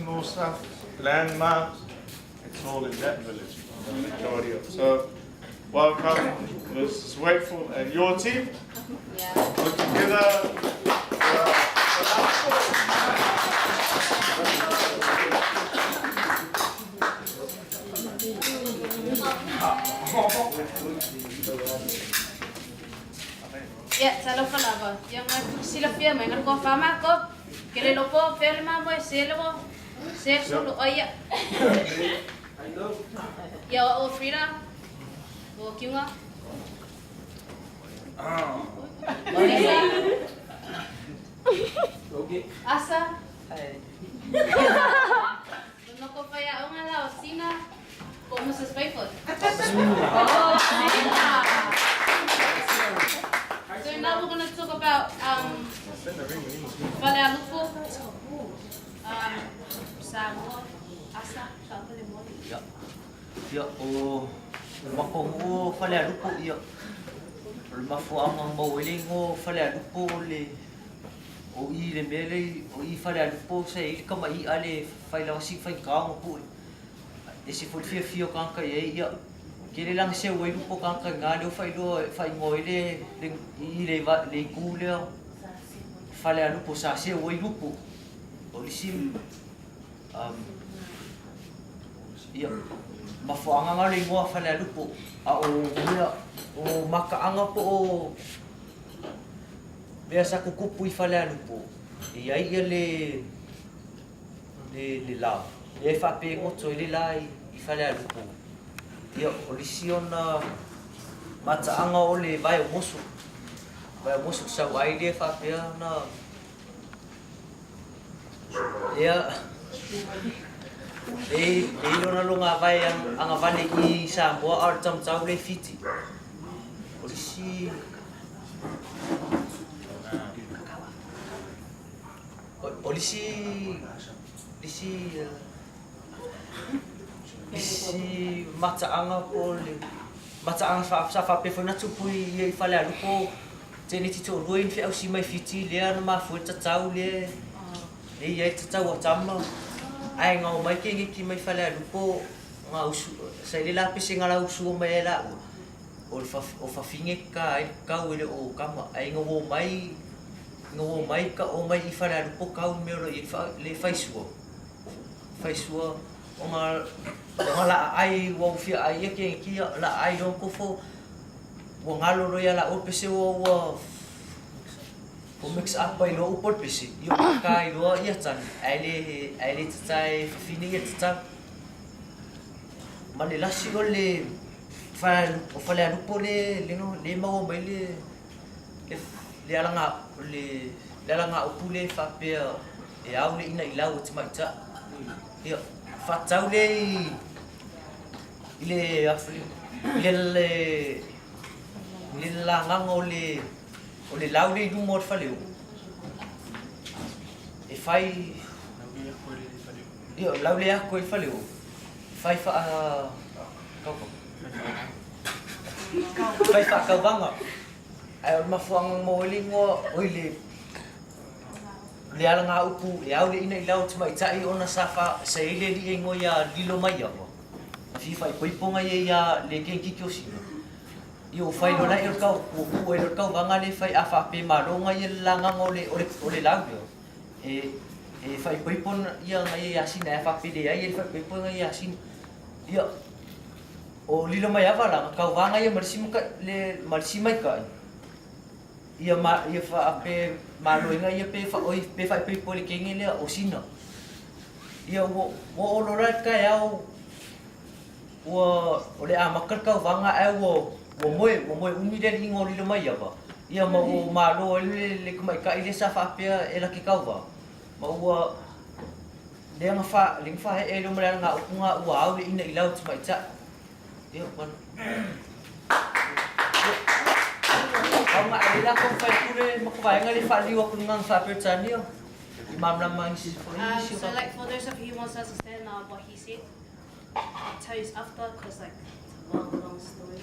Traditional stuff, landmarks, it's all in that village, the majority of. So, welcome, Mrs. Wakefield and your team. Yeah. Put together. Ia, talofa lava. Ia mai silafia mai ngā ko whamako. Ke le lopo fea le mamoe se le wo. Se sulu o ia. Ia o Frida. O Kiunga. Lisa. Asa. Noko whai aonga la o Sina. O Mrs. Bayford. Oh, Sina. So now we're going to talk about Falealupo, Samoa, Asa, Samoa le Moa. Ia, ia o makou o Falealupo, ia. O le mafuaaga maua ai le igoa o Falealupo o le o i le mea lea o i Falealupo sa i ai le kamai'a le fai lava sina faigata ona pue. E ese foi le fiafia o tagata i ai, ia tele la na seu ai lupo o tagata i ina lea ua faailoa faaigoa ai le le i le le itu lea Falealupo sa seu ai lupo. O le isi ia mafuaaga na o le igoa Falealupo a o mea o mataaga po o mea sa tutupu i Falealupo e i ai ia le le le la lea e faapegoto ai le la i Falealupo. Ia o le isi ona mataaga o le vae o moso vae o moso sau ai lea faapea ona Ia, e i lona logavae agavale i Samoa a o le taumatau lea i Fiti. O le isi... O le isi... isi... isi mataaga po o le mataaga sa faapea foi ona tupu i Falealupo Teneti toalua i ni feausi mai Fiti lea na mafua ai le tatau lea e i ai le tatau a tama ae gao mai keneti mai Falealupo nga usu sa i le la pese nga la usu mai ai laua o le o fafine ka ai le kau e le o kama ae ina ua omai ina ua omai ka omai i Falealupo kau mea o lo o i ai le faisua faisua ona ona la ai ua ufia ai ia keneti la ai loa kofo Ua galo loa ia laua pese ua ua ua mix up ai loa upu o le pese, ia ua kaka ai loa ia tane, ae le ae le tata e fafine ia tata. Ma le lasi o le o Falealupo le le le maua mai le le le alaga le le alagaupu le faapea e ao le ina i lau e tamaitai. Ia faatatau lea i i le i le i le lagaga o le o le lau lea i luma o le fale e fai ia o le lau lea ako i le fale e fai faa fai faakauvaga ae o le mafuaaga mo ai le igoa oi le le alagaupu e ao le ina i lau tamaitai ona sa fa sa i ai le alii e igoa ia Lilomaiava. Na fia faaipoipoga ia ia le keikiki o Sina. Ia ua fai loa la e o le kau, ua puu ai loa le kauvaga lea e fai a faapea malo nga ia le lagaga o le, o le, o le lau lea. E, e faaipoipo ia nga ia ia Sina, e faapea leai e le faaipoipo nga ia ia Sina. Ia, o Lilomaiava la, na kauvaga ia ma le isi le, ma le isi maikai. Ia ma, ia faape maloega ia pe fa, oi, pe faaipoipo i le kenge lea o Sina. Ia ua ua olo la le taeao ua o le amata le tauvaga ae ua ua moe ua moe umi le alii o Lilomaiava ia ma ua malo ai le le tamaitai lea sa faapea e laki tauva ma ua lea na fa lea na fahe'e ai loa ma le alagaupu na ua au le ina i lau tamaitai ia ma Au nga ai la ko fai pule ma ko vaega le faaliu atu le gagaga faa-Peretania. So like for those of you who wants to understand what he said, I'll tell you after because like it's a long, long story.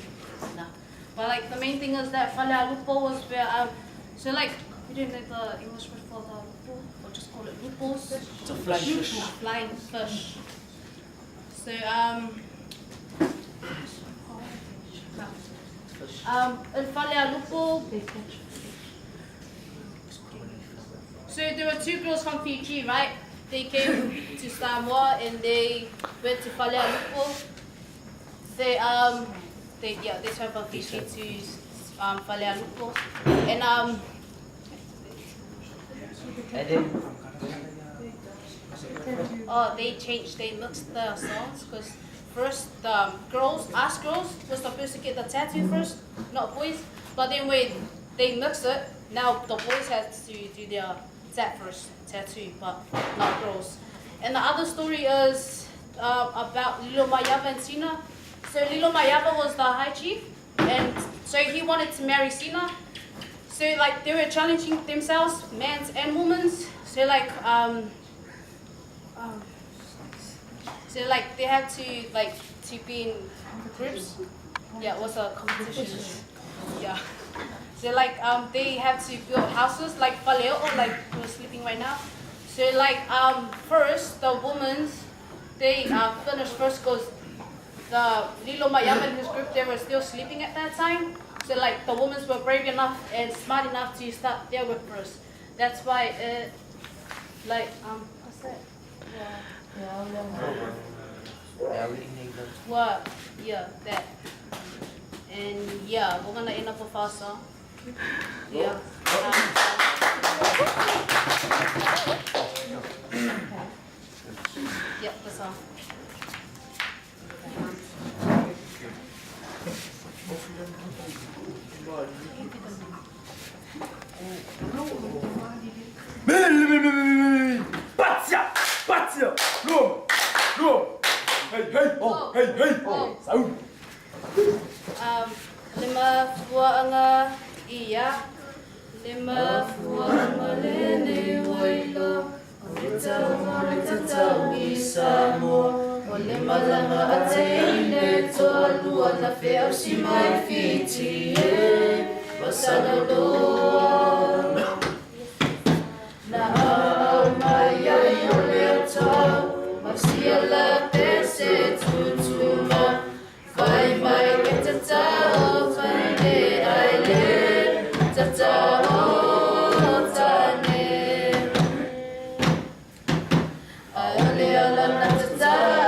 Nah. But like the main thing is that Falealupo was where so like you don't know the English word for the lupo or just just call it lupos. It's a flying fish. A flying fish. So in Falealupo, so there were two girls from Fiji, right? They came to Samoa and they went to Falealupo. They they traveled from Fiji to Falealupo, and And then they changed, they mixed the songs because first the girls, us girls, were supposed to get the tattoo first, not boys. But then when they mix it, now the boys had to do their tat first, tattoo, but not girls. And the other story is about Lilomaiava and Sina. So Lilomaiava was the high chief, and so he wanted to marry Sina. So like they were challenging themselves, men and women. So like so like they had to like to be in groups. Yeah, it was a competition. Yeah. So like they had to build houses like Faleo, like we're sleeping right now. So like first the women, they finished first because the Lilomaiava and his group, they were still sleeping at that time. So like the women were brave enough and smart enough to start their work first. That's why it like what's that? What? Yeah, that. And yeah, we're gonna end up with our song. Yeah. Yeah, the song. Patia! Patia! Lom! Lom! Hey, hey! Oh. Hey, hey! Oh. Saú! Lima fuanga iya, lima fuanga lene wailo, orita orita tau Samoa, o le malanga a teile toa lua na fea si mai Fiti e, wasana loa. Na au mai ai o le tau, masia la pese tutuma, Fai mai ke te tau, fai le ai le, te tau tane. Ai ole ala na te tau.